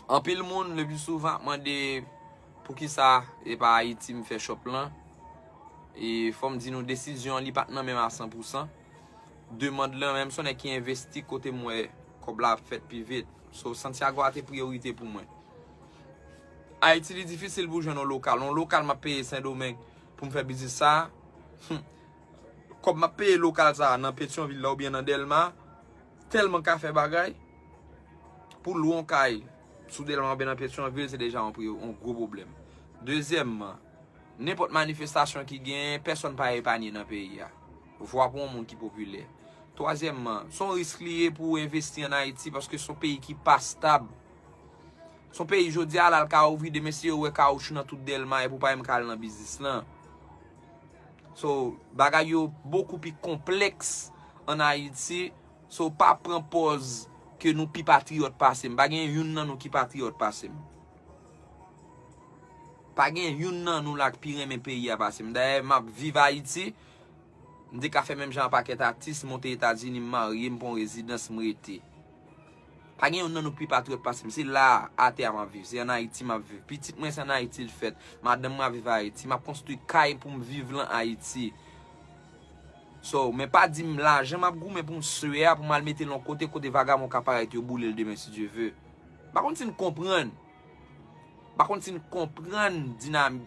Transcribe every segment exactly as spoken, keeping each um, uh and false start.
Anpil moun, le pli souvan, ap mande poukisa e pa Ayiti m fè shop lan. E fò m di nou, desizyon an, li pa t nan men m a san pou san. Demann lan menm, se yon nèg ki envesti kote m wè kòb la ap fèt pi vit. So, Santiago a te priyorite pou mwen. Ayiti, li difisil pou jwenn yon lokal. Yon lokal m ap peye Sendomeng pou m fè biznis sa a. Hmm. Kòb m ap peye lokal sa a nan Petyonvil la oubyen nan Dèlma, tèlman ka fè bagay. Pou lwe yon kay sou Dèlma oubyen nan Petyonvil, se deja yon pri-, yon gwo pwoblèm. Dezyèmman, nenpòt manifestasyon ki genyen, pèsonn pa epanye nan peyi a. Vwa pou yon moun ki popilè. Twazyèmman, se yon risk li ye pou w envesti ann Ayiti paske se yon peyi ki pa stab. Se yon peyi jodi a la, l ka ouvri demen si yo wè kawoutchou nan tout Dèlma epi w pa menm ka al nan biznis lan. So, bagay yo bokou pi konplèks ann Ayiti. So, pa pran pòz ke nou pi patriyòt pase m. Pa gen youn nan nou ki patriyòt pase m. Pa gen youn nan nou la ki pi renmen peyi a pase m. Dayè, m ap viv Ayiti. M te ka fè menm jan ak pakèt atis, monte Etazini, m marye, m pran yon rezidans, m rete. Pa gen youn nan nou ki pi patriyòt pase m. Se la, atè a m ap viv. Se ann Ayiti m ap viv. Pitit mwen, se ann Ayiti l fèt. Madanm mwen ap viv Ayiti. M ap konstwi kay pou m viv lan Ayiti. So, men pa di m lajan m ap goumen pou m swe a, pou m al mete l yon kote, kote vagabon ka parèt yo boule l demen, si Dye ve. M pa konn si n konprann. M pa konn si n konprann dinam-,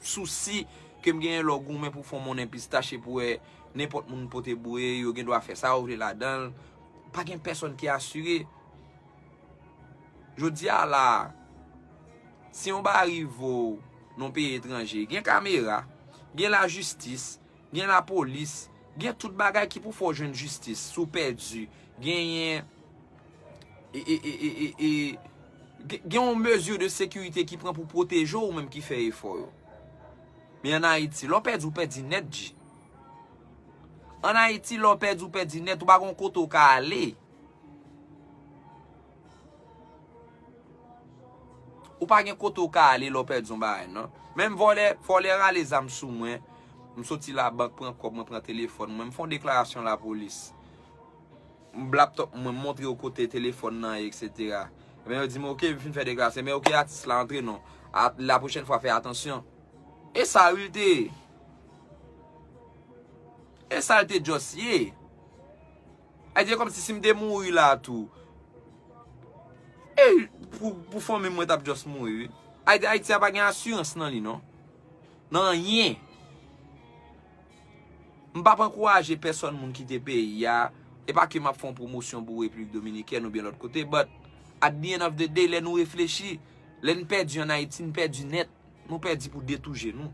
sousi ke m genyen lè w goumen pou fè yon monnen pistach epi w wè nenpòt moun pote boure, yo gen dwa fè sa yo vle ladan l. Pa gen pèsonn ki asire. Jodi a la, si yon bagay rive w nan yon peyi etranje, gen kamera, gen lajistis, gen lapolis, gen tout bagay ki pou fè w jwenn jistis si w pèdi. Genyen e, e, e, e, e, e, gen, gen yon mezi de sekirite ki pran pou pwoteje w menm ki fè efò yo. Men ann Ayiti, lè w pèdi, w pèdi nèt, G. Ann Ayiti, lè w pèdi, w pèdi nèt, ou pa gen kote w ka ale. Ou pa gen kote w ka ale lè w pèdi yon bagay, non. Menm vòlè, vòlè rale zam sou mwen. M soti labank, pran kòb, mwen pran telefòn mwen, m fè yon deklarasyon lapolis. M laptop mwen, m montre yo kote telefòn nan ye, etsetera. Ebyen, yo di m, "Oke, m fin fè deklarasyon." Ebyen, oke, atis la, antre non. A, la pwochèn fwa, fè atansyon. E sa, wi, l te ye. E sa, l te just ye. Ayiti, e kòmsi si m te mouri la tou. E pou, pou fanmi mwen t ap just mouri, wi. Ayiti, Ayiti a pa gen asirans nan li, non. Nan anyen. M p ap ankouraje pèsonn moun kite peyi a. E pa ke m ap fè yon pwomosyon pou Repiblik Dominikèn oubyen lòt kote, but at the end of the day, lè nou reflechi, lè n pèdi ann Ayiti, n pèdi nèt. Nou pèdi pou de tou je nou.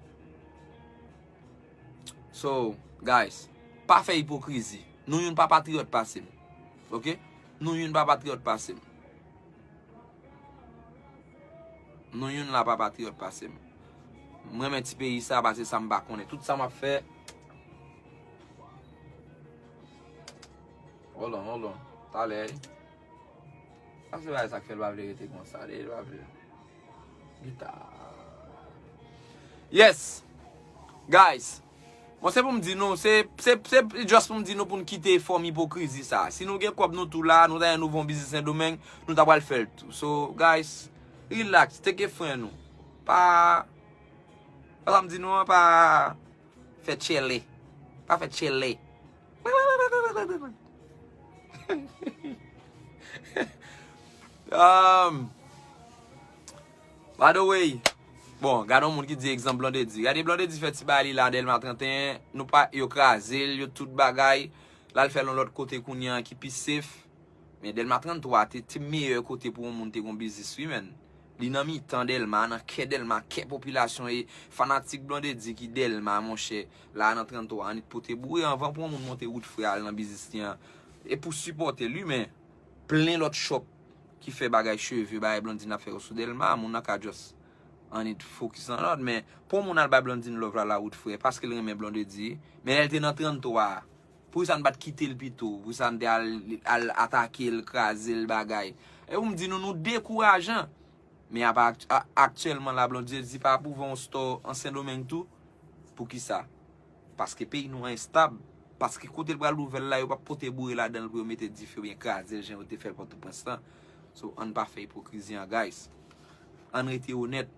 So, guys, pa fè ipokrizi. Nou youn pa patriyòt pase m. Oke? Nou youn pa patriyòt pase m. Nou youn la pa patriyòt pase m. M renmen ti peyi sa, pase sa m pa konnen. Tout sa m ap fè. Hold on, hold on. Talè. Sa se bagay sa k fè l pa vle rete konsa, li pa vle. Gita. Yes. Guys. Bon, se pou m di nou, se, se, se just pou m di nou pou n kite fòm ipokrizi sa. Si nou gen kòb nou tou la, nou ta gen nouvo biznis Sendomeng, nou ta pral fè l tou. So, guys, relax, take a friend nou. Pa, pa sa m di nou an, pa fè tchèlè. Pa fè tchèlè. Um, by the way, bon, gade yon moun ki di egzanp Blondedy. Gade Blondedy fè ti bagay li la, Dèlma trannteyen, nou pa, yo kraze l, yo tout bagay. L al fè l yon lòt kote kounye a ki pi safe. Men Dèlma tranntwa te, te meyè kote pou yon moun te gon biznis, wi, menn. Li nan mitan Dèlma, nan kè Dèlma, kè popilasyon e fanatik Blondedy ki Dèlma, monchè. La nan tranntwa, annik pote boure anvan pou yon moun monte wout frè al nan biznis li an. E pou sipòte l, wi, men plen lòt shop ki fè bagay cheve, bagay Blondedy ap fè yo sou Dèlma, moun nan ka just annik focus nan lòt. Men pou yon moun al bay Blondedy love la, la wout frè, paske l renmen Blondedy, men lè l te nan tranntwa, poukisa n pa t kite l pito? Poukisa n te al, al atake l, kraze l, bagay? E pou m di nou, nou dekourajan. Men apa, aktyèlman la, Blondedy pa ap ouvè yon store an Sendomeng tou. Poukisa? Paske peyi nou an enstab. Paske kote l pral ouvè l la, yo p ap pote boure ladan l pou yo mete dife oubyen kraze l jan yo te fè l Pòtoprens lan. So, ann pa fè ipokrizi an, guys. Ann rete onèt.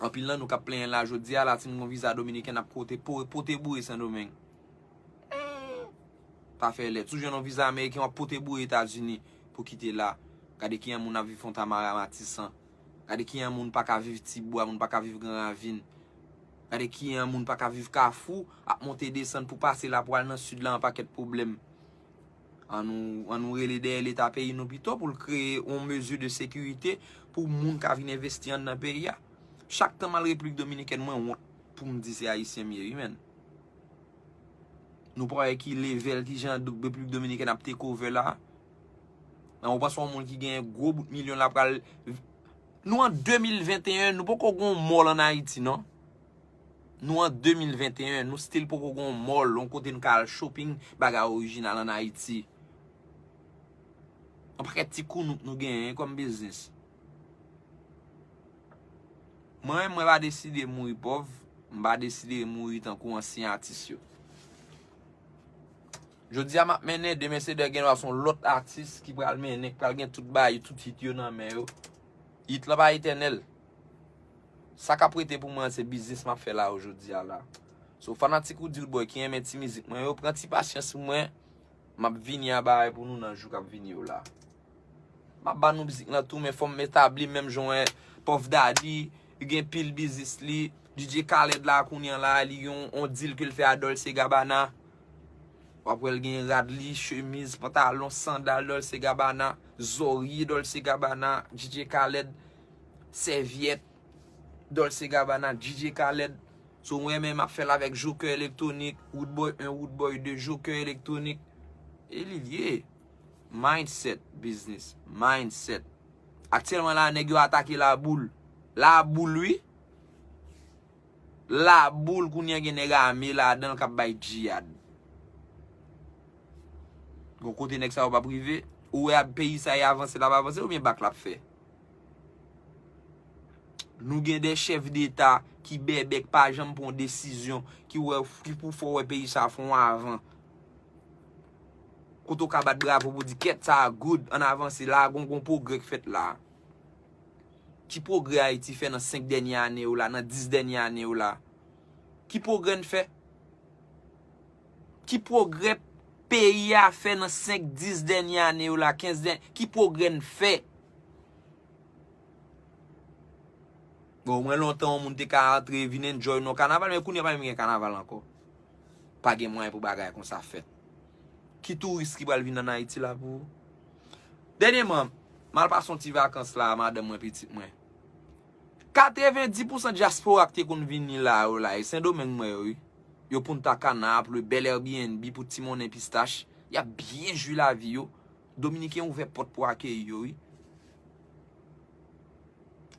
Anpil nan nou k ap plenyen la jodi a, la, si n gon viza dominiken, n ap pote, po- pote boure Sendomeng. Pa fè lèd. Si w jwenn yon viza ameriken, w ap pote boure Etazini pou kite la. Gade kijan moun ap viv Fontamara, Matisan. Gade kijan moun pa ka viv Tibwa, moun pa ka viv Gran Ravin. Gade kijan moun pa ka viv Kafou, ap monte desann pou pase la, pou al nan sid la, yon pakèt pwoblèm. Ann nou, ann nou rele dèyè Leta peyi nou pito pou l kreye yon mezi de sekirite pou moun ka vin envesti anndan peyi a. Chak tan m al Repiblik Dominikèn, mwen wont pou m di se Ayisyen m ye, wi, menn. Nou pa wè ki level, ki jan Repiblik Dominikèn ap take over la. Nan, ou panse yon moun ki gen gwo bout milyon la pral. Nou an de mil venteyen, nou poko gon mall ann Ayiti, non. Nou an de mil venteyen, nou still poko gon mall, yon kote n ka al shopping, bagay orijinal ann Ayiti. Yon pakèt ti kounouk nou genyen kòm biznis. Mwen menm, mwen pa deside mouri pòv, m pa deside mouri tankou ansyen atis yo. Jodi a m ap mennen, demen se dè gen dwa se yon lòt atis ki pral mennen, ki pral gen tout bagay, tout hit yo nan men yo. Hit lan pa etènèl. Sa k ap rete pou mwen an se biznis m ap fè la yo jodi a la. So, fanatik Roody Roodboy ki renmen ti mizik mwen yo, pran ti pasyans pou mwen. M ap vini a bagay pou nou nan jou k ap vini yo la. M ap ba nou mizik lan tou, men fò m etabli menm jan w wè Puff Daddy, li gen pil biznis li. D J Khaled la kounye a la, li gen yon, yon deal ke l fè a Dolce Gabbana. W ap wè l gen rad li, chemiz, pantalon, sandal Dolce Gabbana, zòrye Dolce Gabbana, D J Khaled, sèvyèt Dolce Gabbana, D J Khaled. So, mwen menm m ap fè l avèk Joker Electronic, Roodboy en, Roodboy de, Joker Electronic. E li l ye. Mindset business, mindset. Aktyèlman la, nèg yo atake Laboul. Laboul, wi. Laboul, kounye a gen nèg ame ladan l k ap bay djiyad. Gon kote nèg sa yo p ap rive. Ou wè peyi sa a avanse, l ap avanse, oubyen bak l ap fè? Nou gen de chèf deta ki bèbè, k pa janm pran desizyon, ki wè, ki pou fè w wè peyi sa a fè yon avan. Kote w ka bat bravo pou di, kèt sa a good, ann avanse la, gon, gon pwogrè k fèt la. Ki pwogrè Ayiti fè nan senk dènye ane yo la, nan dis dènye ane yo la? Ki pwogrè n fè? Ki pwogrè peyi a fè nan senk, dis dènye ane yo la, kenz dènye, ki pwogrè n fè? Bon, mwen lontan yon moun te ka antre, vin enjoy nan kanaval, men kounye a pa menm gen kanaval ankò. Pa gen mwayen pou bagay konsa fèt. Ki touris ki pral vin ann Ayiti la pou ou? Dènyèman, m al pase yon ti vakans la a madanm mwen, pitit mwen. Katrevendi pousan dyaspora k te konn vini la yo la, e Sendomeng mwen yo, wi. Yo Punta Cana, ap lwe bèl Airbnb pou ti monnen pistach. Y ap byen jwi lavi yo. Dominiken ouvè pòt pou akeyi yo, wi.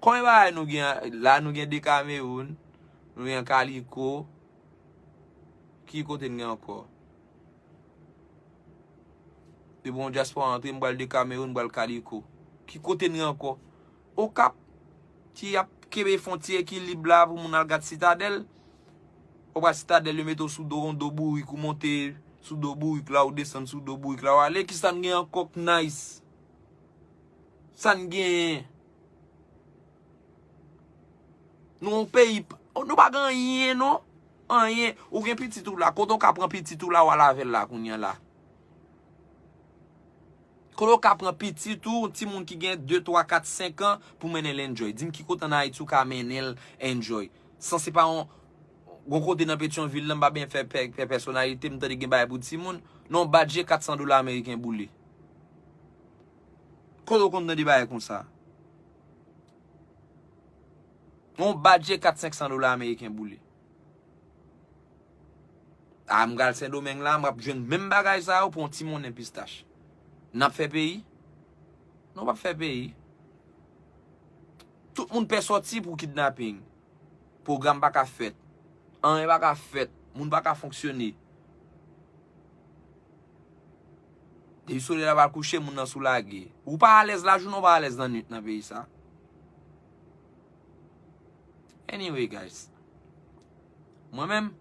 Konbyen bagay nou gen la? Nou gen Decameron, nou gen Kaliko. Ki kote n gen ankò? Depi yon dyaspora antre, m pral Decameron, m pral Kaliko. Ki kote n gen ankò? Okap, ki ap kenbe fwontyè ki lib la pou moun al gad Sitadèl. Ou pral Sitadèl, yo mete w sou do, yon do bourik, ou monte sou do bourik la, ou desann sou do bourik la, ou ale. Kisa n gen ankò k nice? Sa n genyen? Nou yon peyi, nou pa gen anyen, non. Anyen. Ou gen pitit ou la. Kote w ka pran pitit ou la, w al avè l la, kounye a la? Kote w ka pran pitit ou, yon timoun ki gen de, twa, kat, senk an, pou mennen l enjoy? Di m ki kote ann Ayiti ou ka mennen l enjoy? San se pa yon, gon kote nan Petyonvil la, m pa byen fè, fè, fè pèsonalite, m tande gen bagay pou timoun. Non, badje kat san dola ameriken boule. Kote w konn tande bagay konsa? Yon badje kat, senk san dola ameriken boule. A, m pral Sendomeng la, m ap jwenn menm bagay sa yo pou yon ti monnen pistach. N ap fè peyi? Non, p ap fè peyi. Tout moun pè sòti pou kidnaping. Pwogram pa ka fèt. Anyen pa ka fèt. Moun pa ka fonksyone. Depi solèy la pral kouche, moun nan sou lage. Ou pa alèz lajounen, ou pa alèz nan nwit nan peyi sa. Anyway, guys. Mwen menm,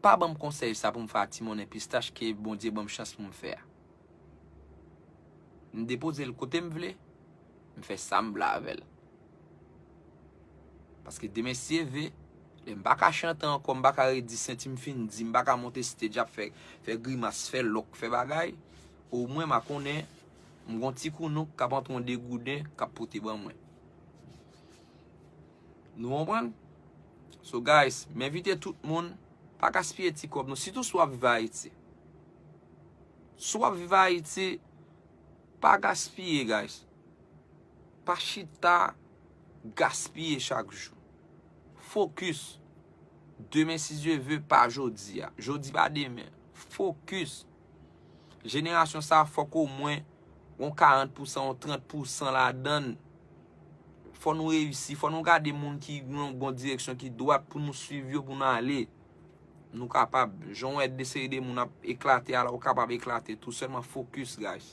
pa ban m konsèy sa pou m fè a ti monnen pistach ke Bondye ban m chans pou m fè a. M depoze l kote m vle, m fè sa m vle avè l. Paske demen si Dye vle, lè m pa ka chante ankò, m pa ka redi senti m fin di, m pa ka monte stage ap fè, fè grimas, fè lòk, fè bagay, omwen m a konnen m gon ti kounouk k ap antre yon degouden k ap pote ban mwen. Nou konprann? So guys, m envite tout moun, pa gaspiye ti kòb nou, sitou si w ap viv Ayiti. Si w ap viv Ayiti, pa gaspiye, guys. Pa chita gaspiye chak jou. Focus. Demen, si Dye vle, pa jodi a. Jodi pa demen. Focus. Jenerasyon sa a, fòk omwen yon karant pousan, yon trant pousan ladan l. Fò nou reyisi, fò nou gade moun ki nan yon direksyon ki dwat pou nou swiv yo, pou nou ale. Nou kapab. Jan w wè de seri de moun ap eklate a la, ou kapab eklate tou. Sèlman focus, guys.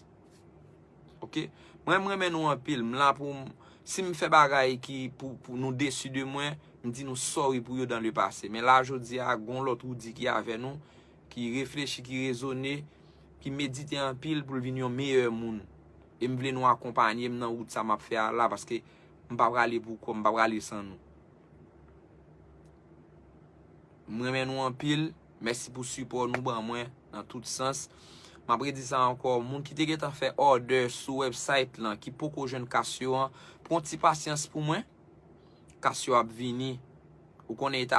Ok? Mwen, m renmen nou anpil. M la pou m, si m fè bagay ki pou, pou nou desi de mwen, m di nou sorry pou yo dans le passé. Men la, jodi a, gon lòt Roody ki avè nou, ki reflechi, ki rezone, ki medite anpil pou l vin yon meyè moun. E m vle nou akonpanye m nan wout sa m ap fè a la, paske m pa prale pou kò m, m pa prale san nou. M renmen nou anpil. Mèsi pou sipò nou ban mwen nan tout sans. M ap redi sa ankò. Moun ki te gentan fè òdè sou website lan, ki poko jwenn kas yo an, pran ti pasyans pou mwen. Kas yo ap vini. Ou konnen eta